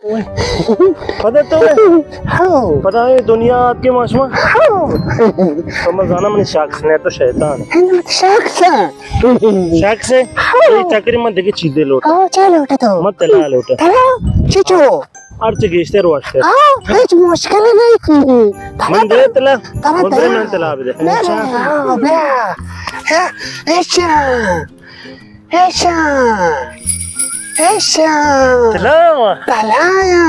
پدا تو؟ ہاؤ۔ پدا اے دنیا آتکے ما شما؟ ہاؤ۔ تو من زاناں منی شخص نہ، تو شیطان۔ ہاں، من شخص آں۔ شخص ئے؟ ہاؤ۔ اے چکری من دگہ چیزے لوٹاں۔ ہاؤ، چے لوٹے تو؟ من طلا لوٹاں۔ طلا؟ چچو؟ ہر چی گیشتر وشتر۔ ہاؤ، ہچ مشکل نہیں۔ من دے طلا۔ طلا، من دے طلا۔ من طلا بدے۔ نہ، نہ، ہاؤ، بیا۔ ہاں، اچھا۔ ایشاں، ایشاں۔ طلا؟ طلا یا۔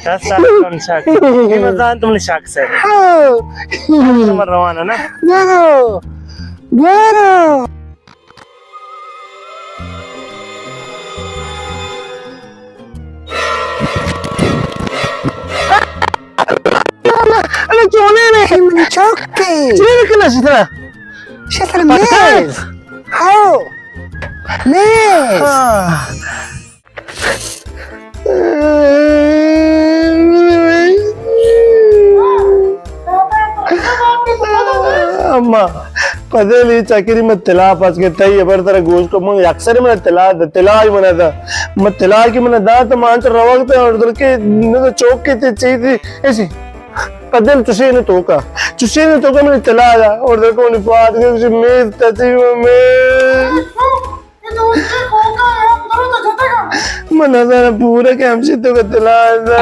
دست آ کن شک۔ نی من زانت منی شخص ئے۔ ہاؤ۔ من روان آں نا۔ برو، برو۔ اڑے چونے نے۔ اے منی چوک ئے۔ چی کنئے شترا؟ شترا میز۔ ہاؤ۔ میز۔ ہاں۔ اما، پدیل اے چکری من طلا پچ کت، تئی ہبر ترا گوش کت، من یکسرے من طلا دا، طلا ہی من دا۔ من طلا کہ من دا تو من چہ روگ تا اور در کے نہ تو چوک کے تے چیز ایسی۔ پدیل چشیں توکا، چشیں توکا من طلا دا اور در کو نی پاد کے میز تچی میز۔ من نزاناں پورا کہ ہمشی تو کہ طلا دا۔